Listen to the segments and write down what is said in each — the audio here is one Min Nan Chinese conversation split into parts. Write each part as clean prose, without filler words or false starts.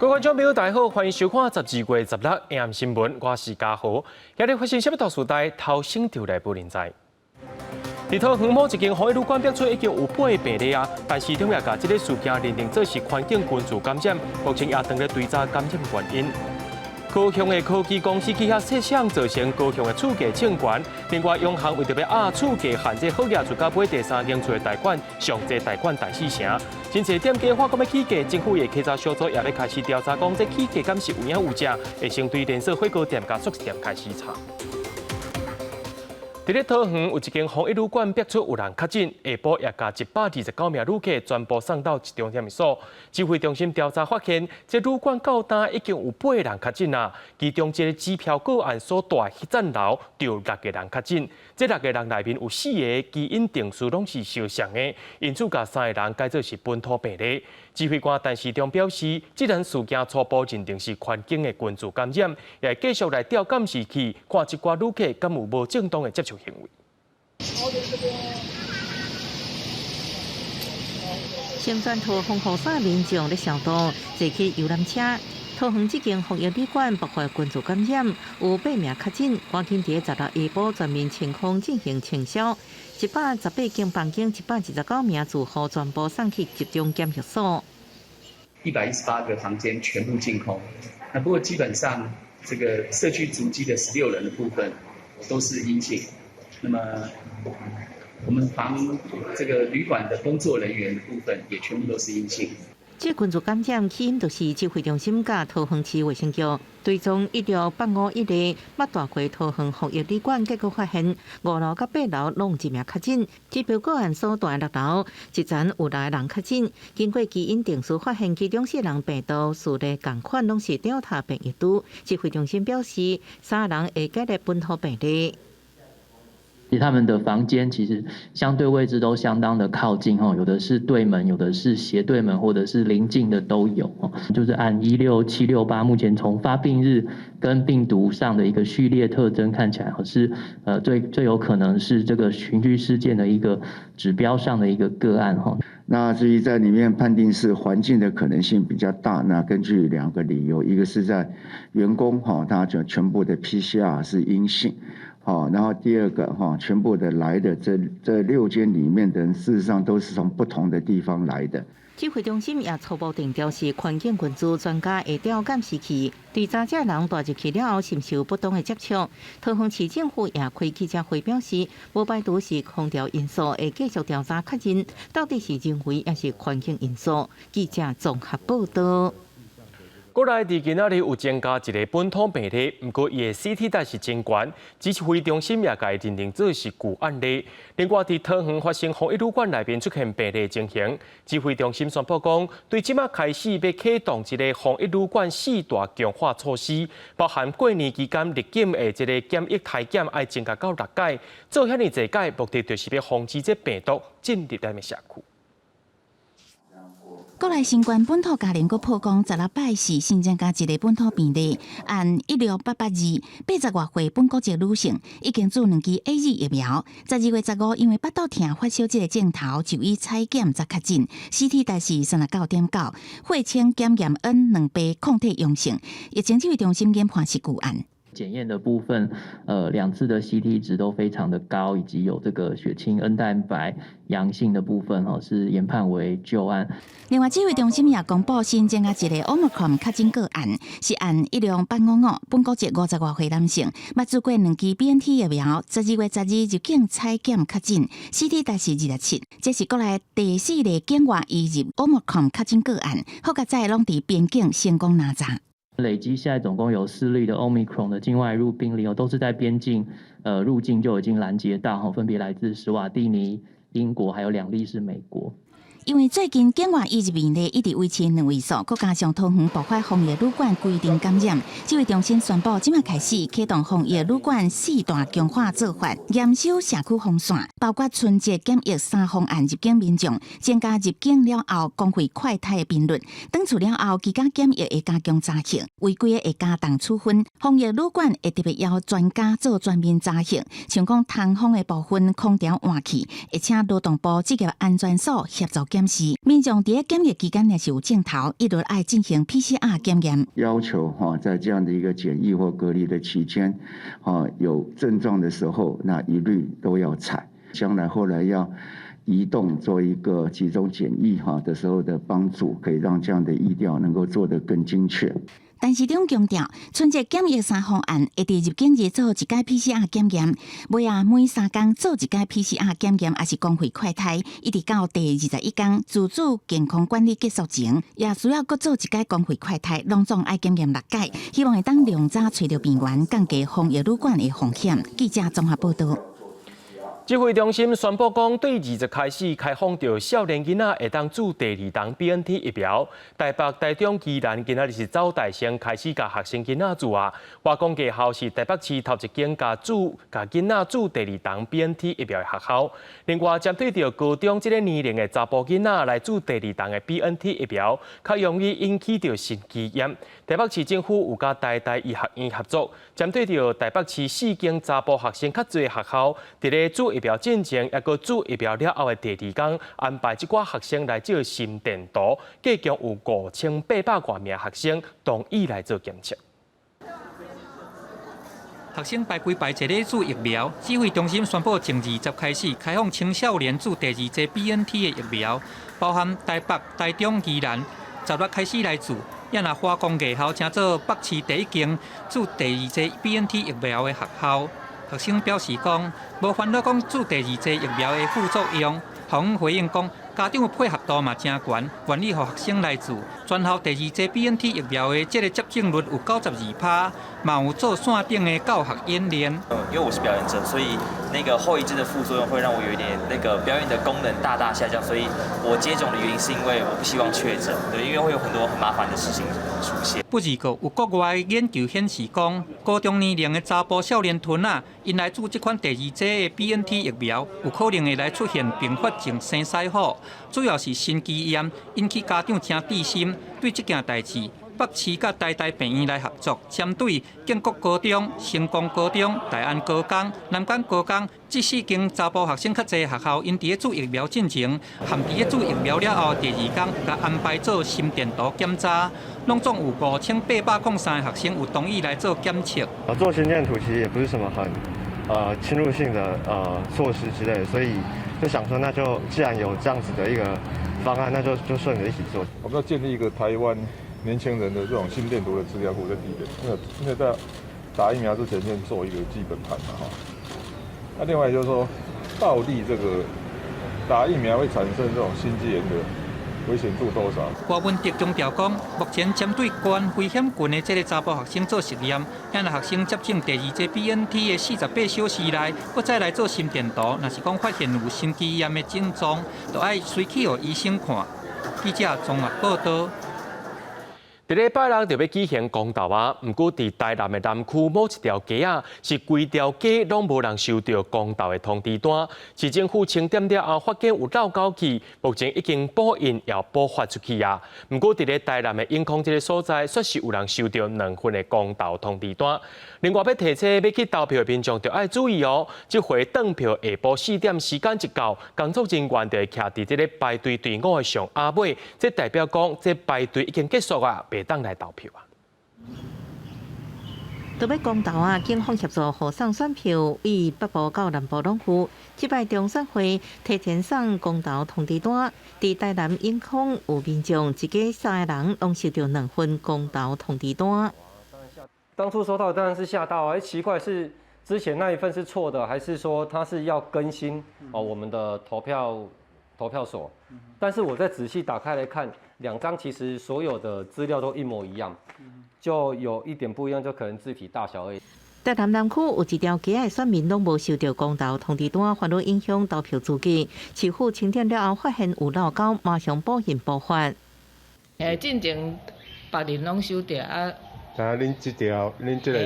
各位觀眾朋友，大家好，歡迎收看12月16暗新聞，我是嘉豪。今日發生啥物大事代，頭先就來報您知。佇桃園某一間防疫旅館爆出已經有八個病例啊，但市長也共這个事件認定做是環境群聚感染，目前也正咧追查感染原因。高雄的科技公司去遐設廠造成高雄的厝價衝懸，另外央行為著欲壓厝價限制好額，就共買第三間厝的貸款上濟貸款大四成。真濟店家喊講欲起價，政府的稽查小組也欲開始調查，講這起價敢是有影有跡，會先對連鎖火鍋店佮速食店開始查。佇咧桃園有一間防疫旅館爆出有人確診，下晡也共129名旅客全部送到集中檢疫所。指揮中心調查發現，這旅館到今已經有八個人確診啊，其中這个機票個案所蹛彼層樓就有六個人確診。這六個人內面有四个基因定序攏是相像的，因此共三个人改做是本土病例。指揮官陳時中表示，這單事件初步認定是環境的群聚感染，也會繼續來調監視器，看這寡旅客敢有無正當的接觸行為。先轉脫防護衫民眾咧消毒，坐去遊覽車。桃園這間防疫旅館爆發群聚感染，有八名確診，趕緊佇16下晡全面清空進行清消。118間房間，129名住戶全部送去集中檢疫所。 118個房間全部淨空。那不過基本上，這個社區足跡的16人的部分都是陰性。那麼我們房這個旅館的工作人員的部分也全部都是陰性。這群聚感染起因就是指揮中心佮桃園市衛生局追蹤16851例，捌蹛過桃園防疫旅館，結果發現五樓佮八樓攏有一名確診，指標個案所蹛六樓一層有六個人確診，經過基因定序發現，其中四人病毒序列仝款，攏是 Delta 變異株。指揮中心表示，三人會建立本土病例。其實他們的房間其實相對位置都相當的靠近哦，有的是對門，有的是斜對門，或者是鄰近的都有哦。就是按16768，目前從發病日跟病毒上的一個序列特徵看起來，是最最有可能是這個群聚事件的一個指標上的一個個案哈。那至於在裡面判定是環境的可能性比較大，那根據兩個理由，一個是在員工哈，他就全部的 PCR 是陰性。好，然後第二個哈，全部的來的這六間裡面的人，事實上都是從不同的地方來的。指揮中心也初步定調是環境群聚，專家會調監視器，對查這人帶入去了後，是毋是有不當的接觸？桃園市政府也開記者會表示，無排除是空調因素，會繼續調查確認，到底是人為抑是環境因素。記者綜合報道。國內佇今仔日有增加一个本土病例，毋過伊的 CT 值是真懸，指揮中心也共伊認定做是舊案例。另外，佇桃園發生防疫旅館內面出現病例情形，指揮中心宣布講，對這馬開始欲啟動一个防疫旅館四大強化措施，包含過年期間入境的這个檢疫篩檢愛增加到六改，做遐爾濟改，目的就是欲防止這病毒進入咱的社區。國內新冠本土家庭閣曝光十六拜四新增加一个本土病例，案16882，80外歲本國籍女性，已經注兩劑 AZ 疫苗。12月15因為腹肚疼發燒這个症頭，就醫採檢才確診，CT 值是39.9，血清檢驗 N 兩倍抗體陽性，疫情指揮中心研判是舊案。檢驗的部分，兩次的 CT 值都非常的高，以及有這個血清 N 蛋白陽性的部分，哦，是研判為舊案。另外，指揮中心也公布新增加一个 Omicron 確診個案，是案10855，本國籍50外歲男性，捌注過兩劑 BNT 疫苗，12月12入境採檢確診，CT 值是27，這是國內第四例境外移入 Omicron 確診個案，好佳哉攏佇邊境成功攔查。累積現在總共有四例的 Omicron 的境外入病例哦，都是在邊境，入境就已經攔截到，哈，分別來自史瓦蒂尼、英國，還有兩例是美國。因為最近境外移入病例一直維持兩位數，閣加上桃園爆發防疫旅館規定感染，指揮中心宣布，這馬開始啟動防疫旅館四大強化做法，嚴守社區防線，包括春節檢疫三方案入境民眾，增加入境了後公費快篩的頻率，轉厝了後居家檢疫會加強查核，違規的會加重處分。防疫旅館會特別邀專家做全面查核，像講通風的部分空調換氣，會請勞動部職業安全所協助檢。檢視。民眾佇檢疫期間若是有症頭，一律愛進行 PCR 檢驗。要求哈，在這樣的一個檢疫或隔離的期間，哈有症狀的時候，那一律都要採。將來後來要移動做一個集中檢疫哈的時候的幫助，可以讓這樣的疫調能夠做得更精確。陳時中強調，春節檢疫三方案會佇入境日做一擺 PCR 檢驗，尾仔每3工做一擺 PCR 檢驗，抑是公費快篩，一直到第21工自主健康管理結束前，也需要閣做一擺公費快篩，攏總愛檢驗六擺，希望會當量早揣著病源，降低防疫旅館的風險。記者綜合報道。指揮中心宣布講，對20開始開放，著少年囡仔會當注第二筒 BNT 疫苗。台北、台中、宜蘭今仔日是走台先開始共學生囡仔注啊。華光藝校是台北市頭一間共注共囡仔注第二筒 BNT 疫苗的學校。另外，針對著高中這个年齡的查埔囡仔來注第二筒的 BNT 疫苗，較容易引起著心肌炎。台北市政府有佮台大醫學院合作，針對著台北市四間查埔學生較濟的學校，佇咧注疫苗進前，抑閣注疫苗了後的第二工，安排這寡學生來照心電圖，計共有5800外名學生同意來做檢測。學生排規排坐咧注疫苗，指揮中心宣布，從二十開始開放青少年注第二劑 BNT 的疫苗，包含台北、台中、宜蘭，16開始來注。也若華光藝校成做北市第一間注第二劑 BNT 疫苗的學校。學生表示講，無煩惱講注第二劑疫苗的副作用。學院回應講，家長的配合度嘛誠懸，願意予學生來注。全校第二劑 BNT 疫苗的這个接種率有92%，嘛有做線頂的教學演練。因為我是表演者，所以那個後遺症的副作用會讓我有一點那個表演的功能大大下降，所以我接種的原因是因為我不希望確診，對，因為會有很多很麻煩的事情出現。不過有國外研究顯示講，高中年齡的查埔少年囡仔，𪜶來注這款第二劑的 BNT 疫苗，有可能會來出現併發症生饞虎，主要是心肌炎，引起家長誠擔心。對這件代誌，北市佮台大病院來合作，針對建國高中、成功高中、大安高工、南港高工這四間查埔學生較濟學校，𪜶佇咧注疫苗進前，含佇咧注疫苗了後第二工，共安排做心電圖檢查，攏總有5803個學生有同意來做檢測。做心電圖其實也不是什麼很侵入性的措施之類，所以就想說，那就既然有這樣子的一個方案，那就順着一起做。我們要建立一個台灣年輕人的這種心電圖的資料庫，這第一點，因為在打疫苗之前先做一個基本盤嘛哈。那另外就是說，到底這個打疫苗會產生這種心肌炎的危險度多少？郭文德強調講，目前針對高危險群的這个查埔學生做實驗，若學生接種第二劑 BNT 的48小時內，閣再來做心電圖，若是講發現有心肌炎的症狀，就愛隨去予醫生看。記者綜合報道。佇咧拜六就欲舉行公投啊，毋過佇台南的南區某一條街仔，是規條街攏無人收著公投的通知單。市政府清點了後，發現有漏勾去，目前已經補印也補發出去啊。毋過佇咧台南的永康這个所在，煞是有人收著兩份的公投通知單。另外，欲提車欲去投票的民眾就愛注意哦，這回轉票下晡4點時間一到，工作人員就會徛佇這个排隊隊伍的上下尾，這代表講這排隊已經結束啊，袂當來投票啊。都欲公投啊！警方協助予送選票，以北部到南部攏有。這擺中選會提前送公投通知單，佇台南永康有民眾一家三个人攏收著兩份公投通知單。當初收到當然是嚇到啊！奇怪，是之前那一份是錯的，還是說他是要更新哦我們的投票所？但是我再仔細打開來看，兩張其實所有的資料都一模一樣，就有一點不一樣，就可能字體大小而已。台南南區有一條街的選民攏無收著公投通知單，煩惱影響投票資格。市府清點了後，發現有漏勾，馬上補印補發。進前別人攏收著啊。知影恁這條，恁這个。嘿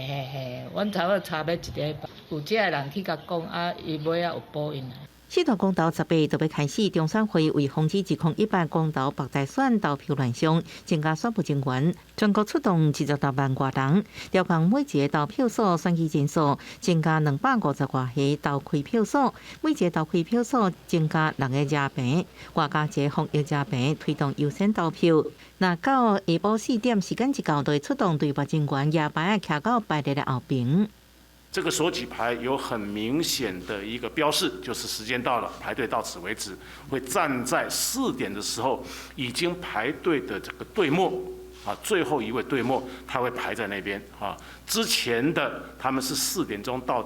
嘿嘿，阮差不多差欲一禮拜，有這个人去共講啊，伊尾仔有補印。四大公投18就欲開始，中選會為防止2018公投北大選投票亂象，增加選務人員，全國出動26萬外人，調動每一個投票所選舉人數增加250外個投開票所，每一個投開票所增加六個遮棚，外加一個防疫遮棚，推動優先投票。若到下晡4點時間一到，就會出動隊伍人員舉牌仔徛到排列的後邊。這個索取牌有很明顯的一個標示，就是時間到了，排隊到此為止。會站在4點的時候，已經排隊的這個隊末，啊，最後一位隊末，他會排在那邊。啊，之前的他們是4點鐘到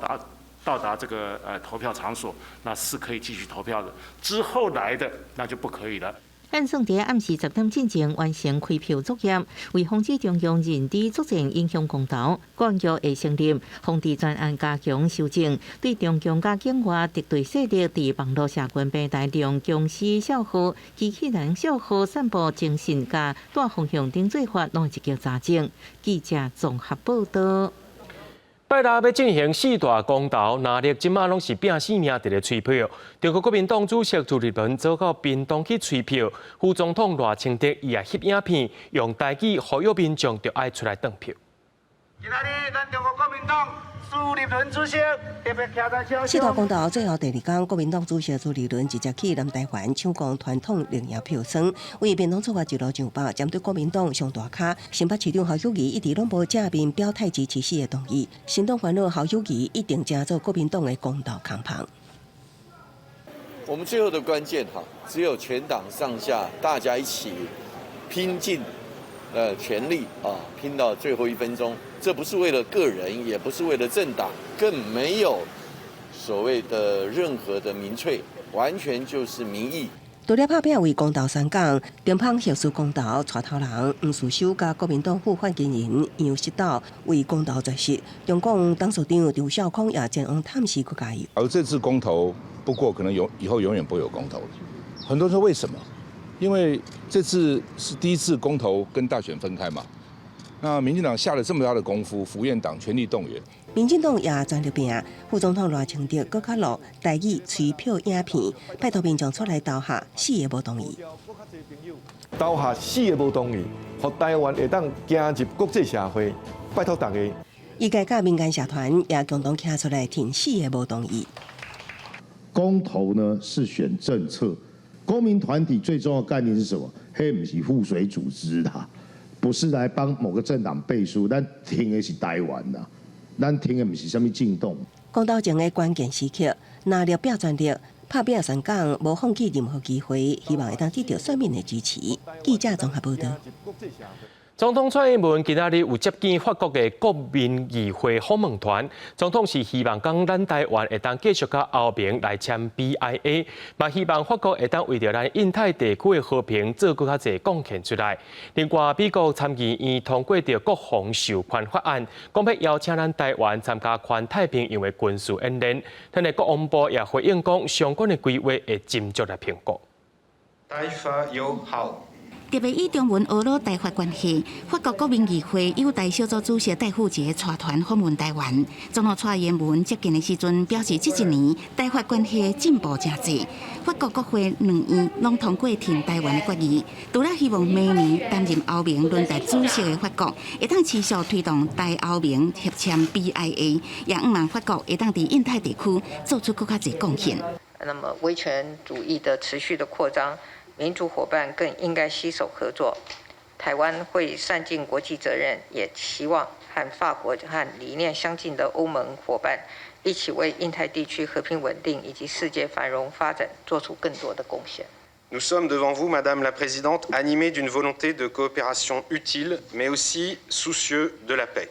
達這個投票場所，那是可以繼續投票的。之後來的那就不可以了。按算佇暗時10點進前完成開票作業，為防止中共認知作戰影響公投，國安局會成立防治專案加強修正，對中共佮境外敵對勢力佇網路社群平台利用僵屍賬號、機器人賬號散布徵信佮帶風向等做法，攏會一一查證。記者綜合報道。拜六欲進行四大公投，藍綠這馬攏是拚性命佇咧催票。中國國民黨主席朱立倫走到屏東去催票，副總統賴清德伊也翕影片，用台語呼籲民眾著愛出來爙票。今仔日，咱中國國民黨朱立倫主席特別徛在四大公投最後第二工，國民黨主席朱立倫直接去南台灣搶攻傳統綠營票倉，為屏東出發一路上北，針對國民黨上大咖，新北市長侯友宜一直攏無正面表態支持四个動議，新黨煩惱侯友宜一定成做國民黨的公投扛棒。我們最後的關鍵哈，只有全黨上下大家一起拼盡全力啊，拼到最後一分鐘。這不是為了個人，也不是為了政黨，更沒有所謂的任何的民粹，完全就是民意。除了拍拚為公投宣講，中芳後續公投帶頭人黃士修佮國民黨副發言人楊實斗為公投助勢，中共董事長張紹康也前往探視閣加油。而這次公投不過，可能有以後永遠不會有公投了。很多人說為什麼？因為這次是第一次公投跟大選分開嘛。那民進黨下了這麼大的功夫，府院黨全力動員，民進黨也全力拚，副總統賴清德閣較錄台語催票影片，拜託民眾出來投下四个無同意。投下四个無同意，予台灣會當行入國際社會，拜託大家。醫界佮民間社團也共同站出來挺四个無同意。公投呢是選政策，公民團體最重要的概念是什麼？彼毋是附隨組織啦。不是來幫某個政黨背書，咱挺的是台灣啦，咱挺的毋是啥物政黨。公投前的關鍵時刻，藍綠拚全力，拍拚宣講，無放棄任何機會，希望會當得到選民的支持。記者綜合報道。總統蔡英文今仔日有接見法國的國民議會訪問團，總統是希望講咱台灣會當繼續佮歐盟來簽 BIA，嘛希望法國會當為著咱印太地區的和平做閣較濟貢獻出來。另外，美國參議院通過著國防授權法案，講欲邀請咱台灣參加環太平洋的軍事演練。咱的國防部也回應講，相關的規劃會斟酌來評估。台法友好。特別以中文學台法關係，法國國民議會友台小組主席戴富傑帶團訪問台灣。總統蔡英文接見的時陣表示，這一年台法關係進步誠濟。法國國會兩院攏通過挺台灣的決議，除了希望明年擔任歐盟輪值主席的法國，會當持續推動台歐盟合簽 BIA，也向望法國會當佇印太地區做出閣較濟貢獻。那麼威權主義的持續的擴張。民主夥伴更應該攜手合作。台灣會善盡國際責任，也期望和法國和理念相近的歐盟夥伴一起為印太地區和平穩定以及世界繁榮發展做出更多的貢獻。 Nous sommes devant vous, Madame la Présidente, animés d'une volonté de coopération utile, mais aussi soucieux de la paix.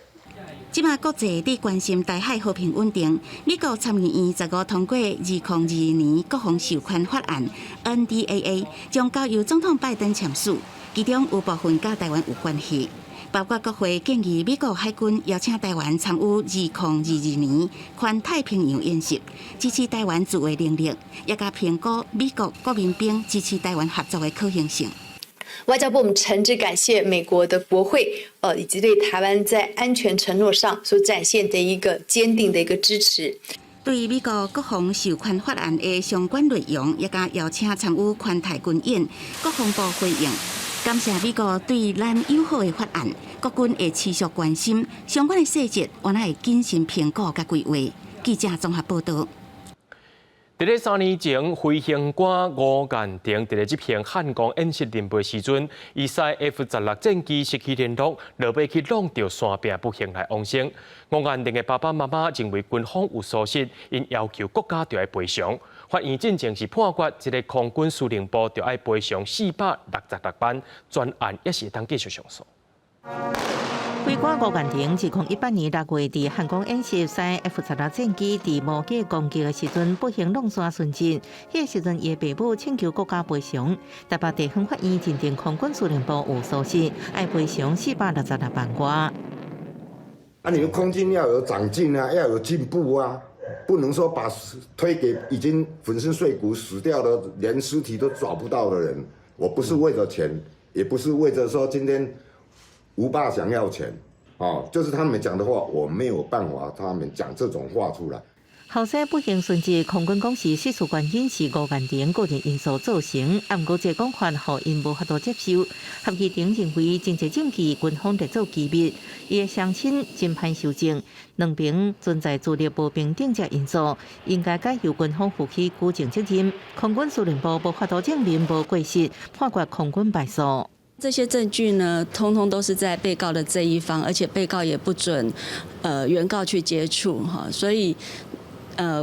這馬國際佇關心台海和平穩定，美國參議院15通過2022年國防授權法案（NDAA），將交由總統拜登簽署。其中有部分佮台灣有關係，包括國會建議美國海軍邀請台灣參與2022年環太平洋演習，支持台灣自衛能力，也共評估美國國民兵支持台灣合作的可行性。外交部，我們誠摯感謝美國的國會，以及對台灣在安全承諾上所展現的一個堅定的一個支持。對美國國防授權法案的相關內容，也佮邀請參與環太軍演。國防部回應，感謝美國對咱友好的法案，國軍會持續關心相關的細節，我會謹慎評估佮規劃。記者綜合報道。佇咧3年前，飛行官吳彥廷佇咧執行漢光演習任務時陣，伊駛 F-16戰機失去聯絡，落尾去挵著山壁，不幸來往生。吳彥廷的爸爸媽媽認為軍方有疏失，𪜶要求國家著愛賠償。法院進前是判決，這个空軍司令部著愛賠償466萬，全案猶是會當繼續上訴。飛官吳彥廷2018年6月佇漢光演習駛 F-16戰機佇無機攻擊的時陣，不幸挵山殉職。彼个時陣，伊的爸母請求國家賠償，台北地方法院認定空軍司令部有疏失，愛賠償466萬外。啊，你們空軍要有長進啊，要有進步啊，不能說把推給已經粉身碎骨死掉的，連屍體都找不到的人。我不是為了錢，也不是為着說今天。吳爸想要錢，哦，就是他們講的話，我沒有辦法，他們講這種話出來。後生不幸殉職，空軍講是失事原因是吳彥廷個人因素造成，啊，毋過這個講法，予𪜶無法度接受。合議庭認為真濟證據，軍方捏造機密，伊的雙親審判受證，兩邊存在資歷無平等這因素，應該改由軍方負起舉證責任。空軍司令部無法度證明無過失，判決空軍敗訴。這些證據呢，通通都是在被告的這一方，而且被告也不准，原告去接觸哈，所以，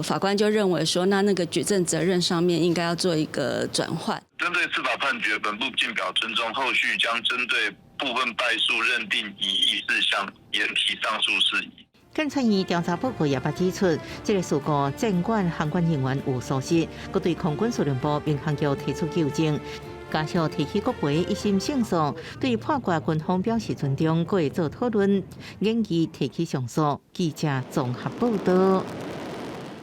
法官就認為說，那個舉證責任上面應該要做一個轉換。針對司法判決，本部謹表尊重，後續將針對部分敗訴認定疑義事項，研提上訴事宜。檢察院調查報告也捌指出，這个事故戰管航管人員有疏失，閣對空軍司令部民航局提出糾正。家屬提起國賠一審勝訴，對判決軍方表示尊重，閣會做討論，研議提起上訴。記者綜合報道。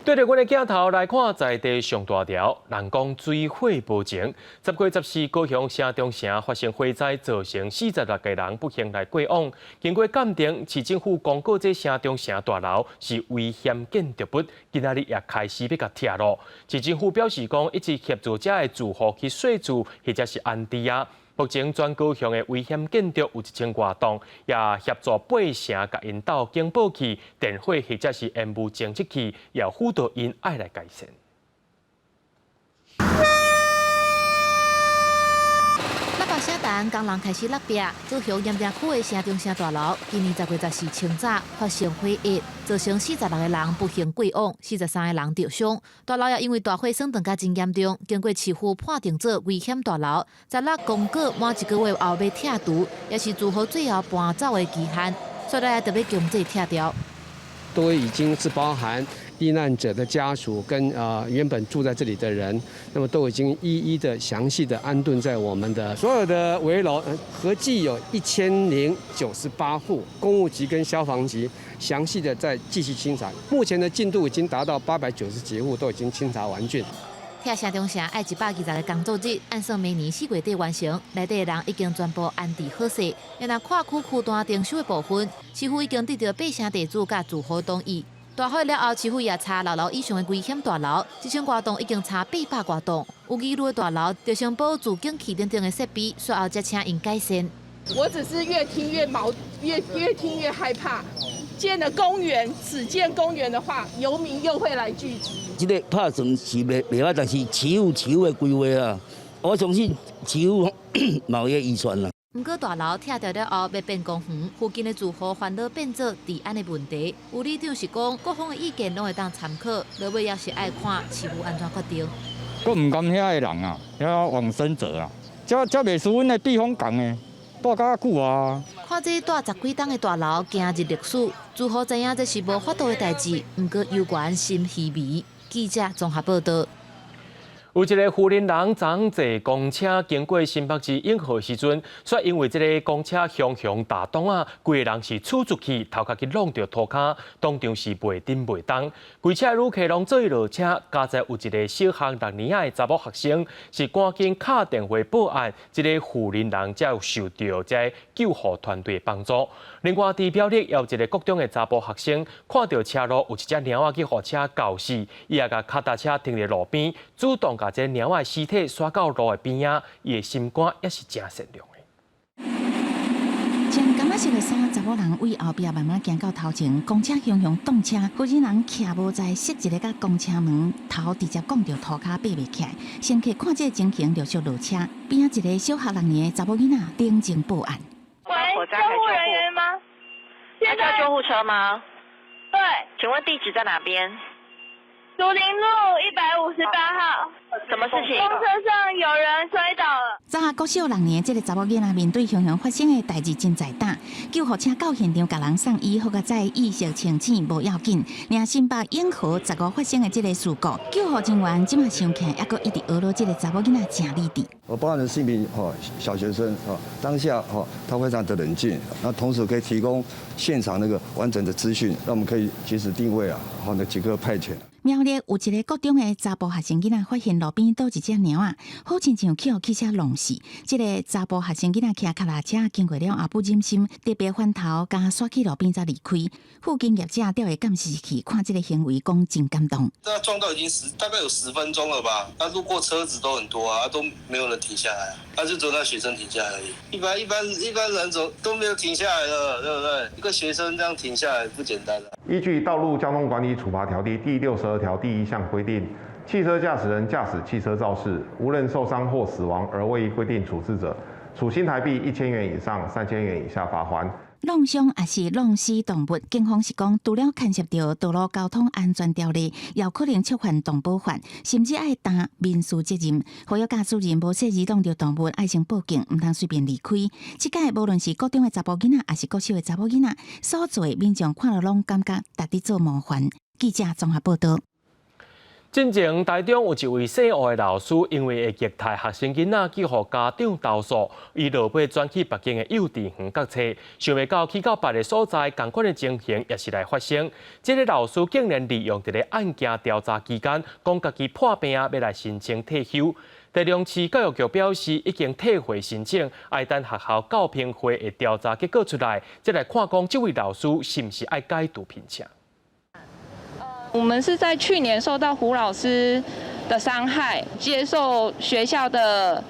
對著阮的鏡頭來看，在地上大條，人講水火無情。10月14，高雄城中城發生火災，造成46個人不幸來過往。經過鑑定，市政府公告這城中城大樓是危險建築物，今仔日也開始欲共拆囉。市政府表示講，一直協助遮的住戶去稅住或者是安置啊。目前全高雄的危險建築有1000外棟，也協助八成共𪜶鬥警報器、電火或者是煙霧偵測器，也輔導𪜶愛來改善。喇叭聲重，工人開始落壁。高雄鹽埕區的城中城大樓，今年10月14清早發生火災，造成46個人不幸過往，43個人著傷。大樓也因為大火損斷甲真嚴重，經過市府判定做危險大樓，16公告滿一個月後欲拆除，也是住戶最後搬走的期限，所以也著欲強制拆掉。都已經是包含罹難者的家屬跟原本住在這裡的人，那麼都已經一一的詳細的安頓在我們的所有的危樓，合計有1098戶，公務局跟消防局詳細的在繼續清查，目前的進度已經達到890幾戶，都已經清查完竣。拆城中城愛120個工作日，按算明年4月底完成。內底的人已經全部安置好勢。若跨區區段徵收的部分，市府已經得著八成地主佮住戶同意。大火了後，市府也查6樓以上的危險大樓，1000外棟已經查800外棟。有疑慮的大樓，就先保住警器等等的設備，隨後才請𪜶改善。我只是越聽越毛，越聽越害怕。建了公園，只建公園的話，遊民又會來聚集。這个拍算是袂歹，但是市府的規劃啊，我相信市府嘛有預算啦。毋過大樓拆掉了後，欲變公園，附近的住戶煩惱變做治安的問題。有里長是講，各方的意見攏會當參考，落尾也是愛看市府按怎決定。閣毋甘遐的人啊，遐往生者啊，這袂輸阮的避風港的，蹛較久啊。看這蹛十幾棟的大樓，行入歷史，住戶知影這是無法度的代誌，毋過猶原心虛微。記者綜合報道。有一个雲林人昨坐公車經過新北市永和時陣，卻因為這个公車雄雄踏擋仔，規个人是竄出去，頭殼去挵著塗跤，當場是袂振袂動。規車旅客攏做落車，佳哉有一个小學六年仔的查某學生，是趕緊敲電話報案，這个雲林人才有受著這救護團隊的幫助。另外，佇苗栗也有一个國中的查埔學生，看著車路有一隻貓仔去予車鉤死，伊也共跤踏車停佇路邊，主動共這个貓仔的屍體徙到路的邊仔，伊的心肝也是誠善良的。穿柑仔色的衫，查某人對後壁慢慢行到頭前，公車雄雄擋車，雲林人徛無在，摔一个共公車門，頭直接摃著塗跤爬袂起來。乘客看這个情形，陸續落車，邊仔一个小學六年的查某囡仔冷靜報案。喂，救護人員嗎？要叫救護車嗎？對。請問地址在哪邊？竹林路158號。什麼事情？公車上有人摔倒了。昨下國小六年這个查某囡仔面對雄雄發生的代誌真在膽，救護車到現場共人送醫，好佳哉意識清醒無要緊。爾新北永和15發生的這个事故，救護人員這馬想起來，猶閣一直呵咾這个查某囡仔誠理智。我報案的是一名小學生當下他非常的冷靜，那同時可以提供現場那個完整的資訊，讓我們可以及時定位啊，好，那即刻派遣。苗栗有一个國中的查埔學生囡仔發現路邊倒一隻貓仔，好親像去予汽車弄死。這个查埔學生囡仔騎跤踏車經過了後不忍心，特別翻頭共徙去路邊才離開。附近業者調的監視器看這个行為，講真感動。那撞到已經大概有10分鐘了吧？那路過車子都很多啊，都沒有人停下來啊，那就只有那學生停下來而已。一般人總都沒有停下來了，對不對？一個學生這樣停下來不簡單啊。依據《道路交通管理處罰條例》第62條第1項規定，汽車駕駛人駕駛汽車肇事，無人受傷或死亡而未依規定處置者，處新台幣1000元以上3000元以下罰鍰。弄傷抑是弄死動物，警方是講，除了牽涉著道路交通安全條例，也有可能觸犯動保法，甚至愛擔民事責任。呼籲駕駛人無細意挵著動物，愛先報警，毋通隨便離開。這擺無論是國中的查埔囡仔，抑是國小的查某囡仔，所做的民眾看了攏感覺值得做模範。記者綜合報道。進前台中有一位姓胡的老師，因為會虐待學生囡仔，去予家長投訴，伊落尾轉去別間的幼稚園教冊，想袂到去到別个所在，仝款的情形也是來發生。這个老師竟然利用佇咧案件調查期間，講家己破病欲來申請退休。台中市教育局表示，已經退回申請，愛等學校教評會的調查結果出來，再來看講這位老師是毋是愛解除聘請。我們是在去年受到胡老師的傷害，接受學校的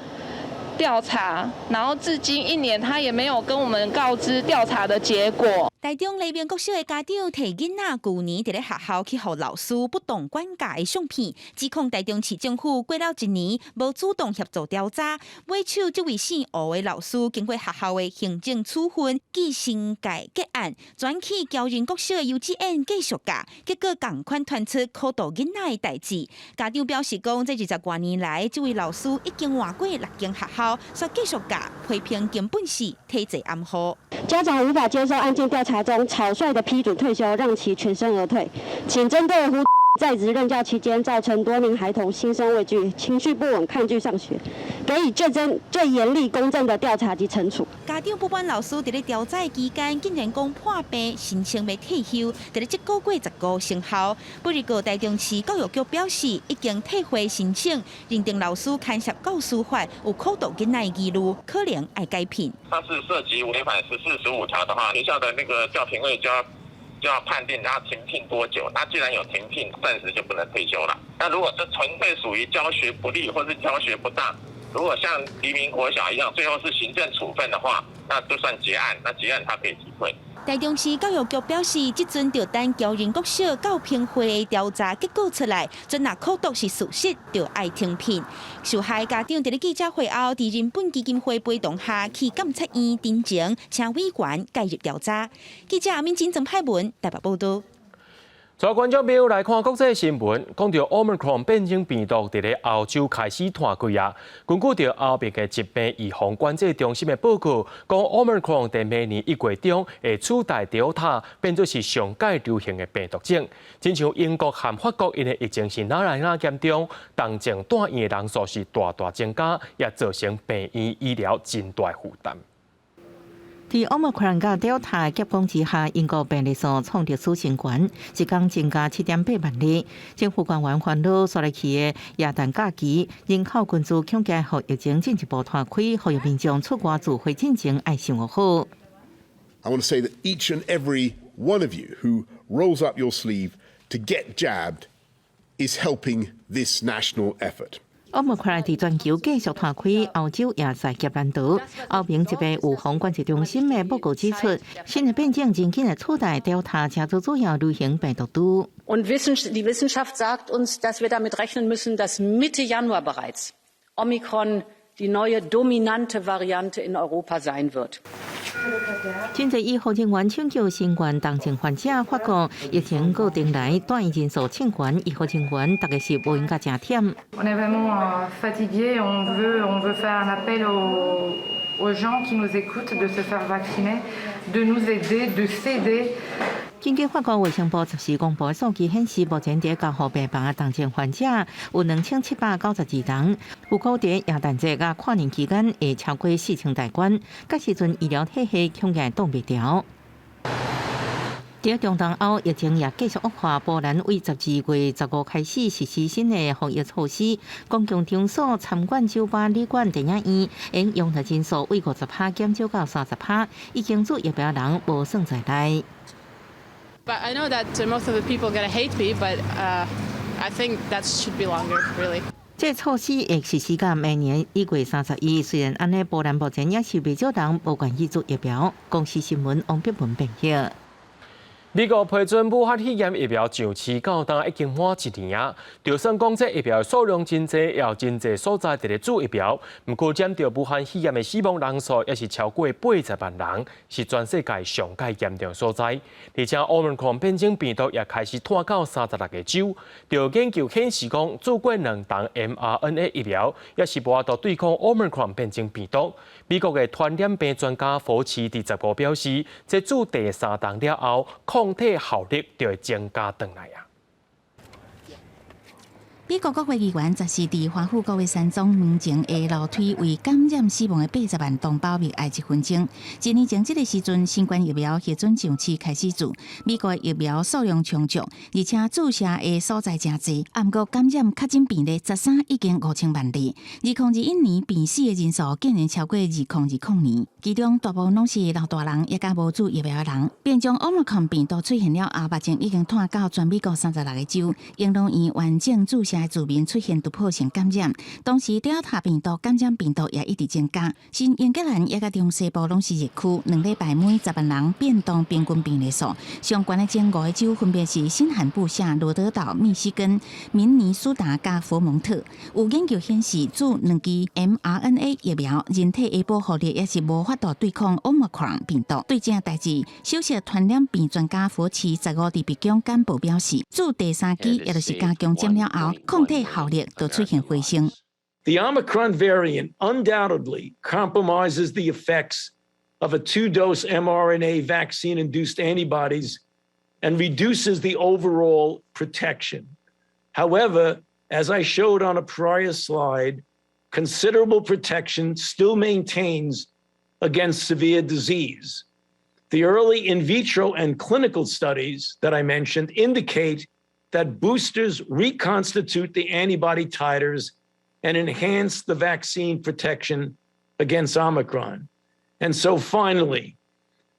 調查，然後至今一年，他也沒有跟我們告知調查的結果。台中黎明國小的家長提囡仔舊年佇咧學校去予老師不當管教的相片，指控台中市政府過了一年無主動協助調查，尾手這位姓胡的老師經過學校的行政處分，記申誡結案，轉去僑仁國小的幼稚園繼續教，結果仝款傳出苦毒囡仔的代誌。家長表示講，這20外年來，這位老師已經換過六間學校，煞繼續教，批評根本是體制掩護。家長無法接受案件調查中草率的批准退休，讓其全身而退。請針對胡在職任教期間造成多名孩童心生畏懼、情緒不穩、抗拒上學，給予最真、最嚴厲、公正的調查及懲處。家長不滿老師佇咧調查期間，竟然講破病申請欲退休，佇咧這個月15生效。不過台中市教育局表示，已經退回申請，認定老師牽涉教師法有苦毒囡仔疑慮，可能愛解聘。他是涉及違反14、15條的話，學校的那個教評會就要判定他停聘多久。那既然有停聘，暫時就不能退休了。那如果這純粹屬於教學不力或是教學不當，如果像黎明國小一樣，最後是行政處分的話，那就算結案。那結案他可以提退。台中市教育局表示，這陣就等僑仁國小教評會的調查結果出來，準若苦毒是事實，就愛停聘。受害家長佇咧記者會後，佇人本基金會陪同下去監察院陳情，請委員介入調查。記者阿敏金曾派文台北報道。帶觀眾朋友來看國際新聞，講著 Omicron 變種病毒佇咧歐洲開始湠開啊。根據著歐盟的疾病預防管制中心的報告，講 Omicron 佇明年一月中會取代 Delta，變做是上蓋流行的病毒種。親像英國和法國，𪜶的疫情是愈來愈嚴重，重症蹛院的人數是大大增加，也造成病院醫療真大負擔。佇 Omicron 佮 Delta 夾攻之下，英國病例數創歷史新高，一工增加7.8萬例。政府官員煩惱，紲來去的耶誕假期，人口群聚恐驚予疫情進一步拖開，呼籲民眾出外聚會進前愛想好。 I want to say that each and every one of you who rolls up your sleeve to get jabbed is helping this national effort. Omicron 佇全球繼續拖開，歐洲也在劫難逃。歐盟疾病預防管制中心的報告指出，新的變種真緊會取代 Delta，成做主要流行病毒株。 Und die Wissenschaft sagt uns, dass wir damit rechnen müssen, dass Mitte Januar bereits Omikron die neue dominante Variante in Europa sein wird. 真濟醫護人員搶救新冠重症患者，發覺疫情過程來，蹛院人數衝懸，醫護人員逐家是無閒甲誠忝。 On est vraiment fatigué, on veut faire un appel aux gens qui nous écoutent de se faire vacciner, de nous aider, de s'aider. 根據法國衛生部14公布的數據顯示，目前佇加護病房的重症患者有2792人，有估佇耶誕節佮跨年期間會超過4000大關，屆時陣醫療體系恐驚擋袂牢。佇中東歐疫情也繼續惡化，波蘭為12月15開始實施新的防疫措施，公共場所、餐館、酒吧、旅館、電影院，會容納人數為50趴減少到30趴，已經注疫苗人無算在內。 But I know that most of the people gonna hate me, but I think that should be longer, really. 這措施會實施到明年1月31。雖然按呢，波蘭目前也是袂少人無願意注疫苗。公視新聞王碧文編譯。美國批准武漢肺炎疫苗上市到今已經滿一年啊！就算講這疫苗數量真濟，也有真濟所在佇咧注疫苗，毋過染著武漢肺炎的死亡人數也是超過80萬人，是全世界上蓋嚴重所在。而且 Omicron 變種病毒也開始湠到36個州。著研究顯示講，注過兩劑 mRNA 疫苗，也是無法度對抗 Omicron 變種病毒。美國的傳染病專家佛奇佇15表示，這注第三劑了後，抗體效力就會增加轉來啊。美國國會議員14佇華府國會山莊門前的樓梯為感染死亡的80萬同胞默哀一分鐘。一年前這个時陣，新冠疫苗核准上市開始注，美國疫苗數量充足，而且注射的所在誠濟。毋過感染確診病例13已經5000萬例，2021年病死的人數竟然超過2020年，其中大部分攏是老大人，也佮無注疫苗的人。變種 Omicron 病毒出現了後，目前已經湠到全美國36個州，閻羅縣完整注射的住民出現突破性感染，同時 Delta 病毒感染病毒也一直增加。新英格蘭也佮中西部攏是熱區，2禮拜每10萬人變動平均病例數，上懸的前五個州分別是新罕布夏、羅德島、密西根、明尼蘇達佮佛蒙特。有研究顯示，注兩劑 mRNA 疫苗，人體的保護力也是無法度對抗 Omicron 病毒。對這代誌，首席傳染病專家佛奇15佇白宮簡報表示，注第三劑也就是加強針了後，抗體效力就出現回升。 The Omicron variant undoubtedly compromises the effects of a two-dose mRNA vaccine-induced antibodies and reduces the overall protection. However, as I showed on a prior slide, considerable protection still maintains against severe disease. The early in vitro and clinical studies that I mentioned indicate that boosters reconstitute the antibody titers and enhance the vaccine protection against Omicron. And so finally,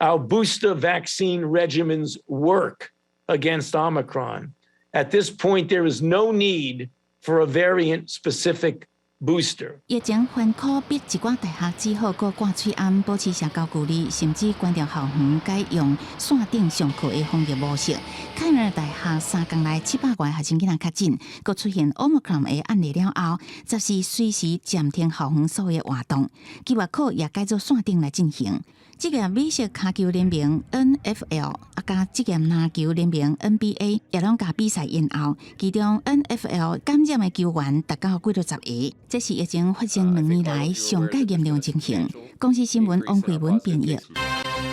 our booster vaccine regimens work against Omicron. At this point, there is no need for a variant specific booster. 疫情環苦逼一寡大學只好閣掛喙罨，保持社交距離，甚至關掉校園，改用線頂上課的防疫模式。凱爾大學3工內700外學生囡仔確診，閣出現 Omicron 的案例了後，14隨時暫停校園所有活動，期末考也改做線頂來進行。職業美式跤球聯盟 NFL 啊，佮職業籃球聯盟 NBA 也攏共比賽延後。其中 NFL 感染的球員達到幾落十個，這是疫情發生2年來上蓋嚴重情形。公視新聞王慧文編譯。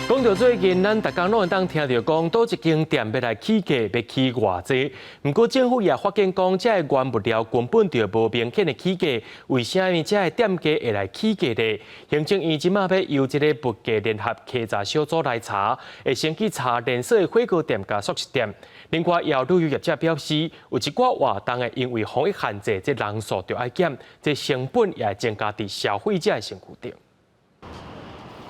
講到最近，咱逐工攏會當聽著講，佗一間店欲來起價，欲起偌濟。毋過政府也發現講，這个原物料根本就無明顯的起價，為啥物這个店家會來起價呢？行政院這馬欲由這个物價聯合稽查小組來查，會先去查連鎖的火鍋店佮速食店。另外，也有旅遊業者表示，有一寡活動會因為防疫限制，這人數就愛減，這成本也會增加佇消費者的身軀頂。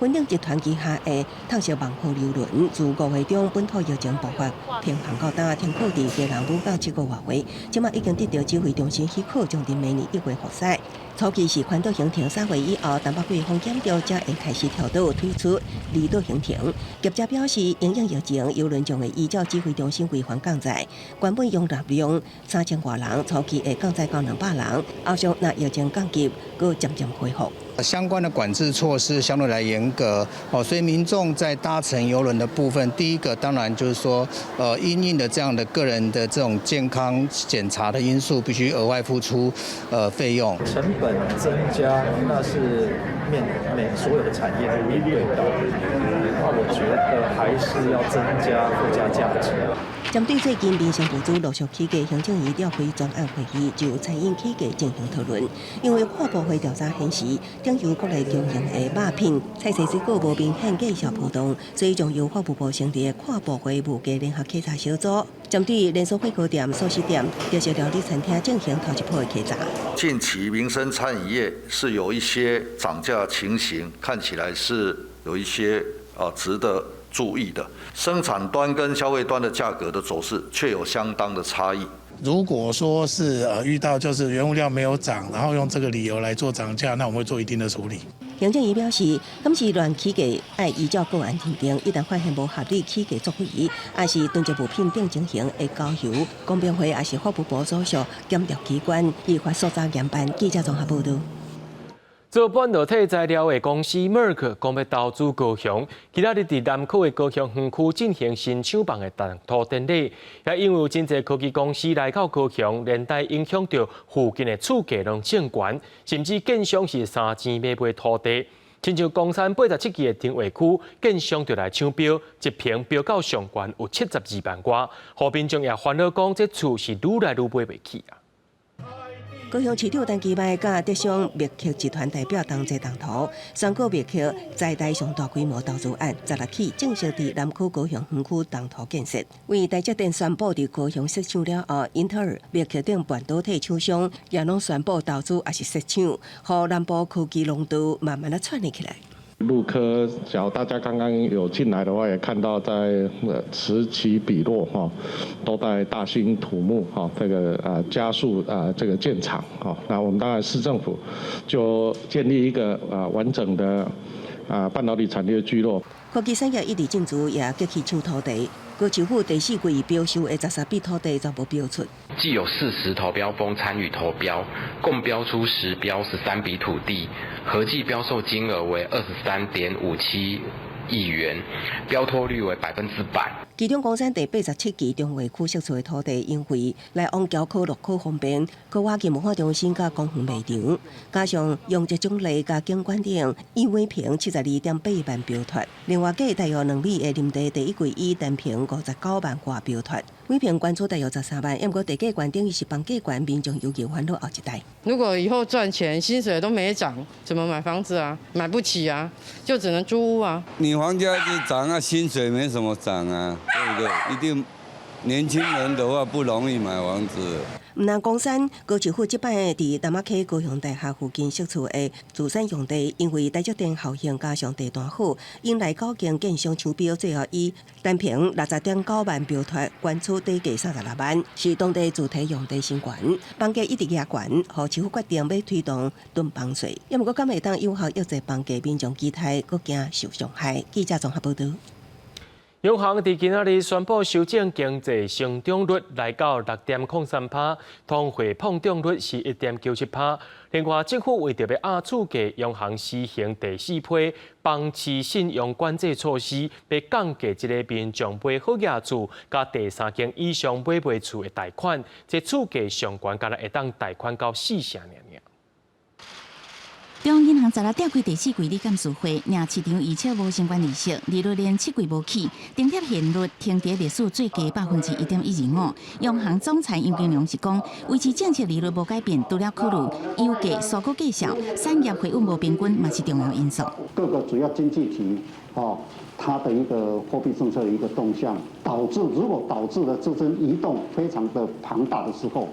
雲頂集團旗下的透析萬豪郵輪，自5月中本土疫情爆發，停航到今停靠佇基隆母港7個外月，這馬已經得到指揮中心許可，將佇明年1月復駛。初期是環島行程3月以後，東北季風減弱，才會開始調島推出離島行程。業者表示，因應疫情，郵輪將會依照指揮中心規範降載，原本容納量3000外人，初期會降載到200人，後續若疫情降級，閣漸漸恢復。相關的管制措施相對來嚴格，哦，所以民眾在搭乘郵輪的部分，第一個當然就是說，因應的這樣的個人的這種健康檢查的因素，必須額外付出，費用。成本增加，那是面每所有的產業都面對到，那我覺得還是要增加附加價值。針對最近民生物資陸續起價，行政院召開專案會議，就餐飲起價進行討論。因為跨部會調查顯示，頂由國內供應的肉品、菜色水果無明顯價數波動，所以將由法務部成立跨部會物價聯合稽查小組，針對連鎖火鍋店、速食店、特色料理餐廳進行頭一波的稽查。近期民生餐飲業是有一些漲價情形，看起來是有一些值得注意的，生產端跟消費端的價格的走勢卻有相當的差異。如果說是遇到就是原物料沒有漲，然後用這個理由來做漲價，那我們會做一定的處理。行政院表示，今次亂起價愛依照個案認定，一旦發現無合理起價作為，抑是囤積物品等情形，會交由公平會抑是法務部所屬檢調機關依法訴查嚴辦。記者綜合報導。做半導體材料的公司 Merck 講欲投資高雄，今仔日佇南區的高雄園區進行新廠房的動土典禮，也因為有真濟科技公司來到高雄，連帶影響著附近的厝價攏升懸，甚至建商是三錢買袂土地。親像岡山87期的重劃區，建商就來搶標，一坪標到上懸有72萬外，予民眾也煩惱講，這厝是愈來愈買袂起啊。高雄市長陳其邁佮德商默克集團代表同齊動土，宣告默克在台上大規模投資案16起正式佇南區高雄園區動土建設。為台積電宣布佇高雄設廠了後，英特爾、默克等半導體廠商也攏宣布投資抑是設廠，予南部科技廊道慢慢仔串聯起來。陸科，假如大家剛剛有進來的話，也看到在此起彼落哈，都在大興土木哈，這個加速啊這個建廠哈。那我們當然市政府就建立一個完整的半導體產業聚落。科技產業一直進駐，也激起搶土地。高市府第四季標售的13筆土地全部標出。計有40投標封參與投標，共標出10標13筆土地，合計標售金額為23.57億元，標脫率為100%。其中，岡山第87期重劃區釋出的土地，因為來往橋科路口方便，閣倚近文化中心佮公園賣場，加上容積獎勵佮景觀等，以每坪72.8萬標脫。另外，計大約2米的林地，第一季以單坪59萬外標脫，每坪懸出大約13萬。毋過地價懸等於是房價懸，民眾尤其煩惱後一代。如果以後賺錢，薪水都沒漲，怎麼買房子啊？買不起啊，就只能租屋啊。你房價一直漲啊，薪水沒什麼漲啊。對不對？一定年輕人的話不容易買房子。毋但岡山高市府這擺佇楠仔溪高雄大學附近釋出的自產用地，因為台積電效應加上地段好，引來九間建商搶標，最後以單坪60.9萬標脫，懸出底價36萬，是當地住宅用地新懸。房價一直壓懸，予市府決定欲推動囤房稅。抑毋過，敢會當有效抑制房價，民眾期待閣驚受傷害。記者綜合報導。央行佇今仔日宣布修正經濟成長率來到6.03%，通貨膨脹率是1.97%。另外，政府為著欲壓厝價，央行施行第四批房市信用管制措施，欲降低這个民眾買好額厝佮第三間以上買賣厝的貸款，這厝價上懸干焦會當貸款到4成爾爾。中央銀行十六召開第四季理監事會，若市場預測無相關利息，利率連7季無起，定貼現率停佇歷史最低1.125%。央行總裁楊金龍是講，維持政策利率無改變，除了考慮油價、蔬果價數、產業回穩無平均，嘛是重要因素。各個主要經濟體，哦，它的一個貨幣政策的一個動向，導致如果導致了資金移動非常的龐大的時候。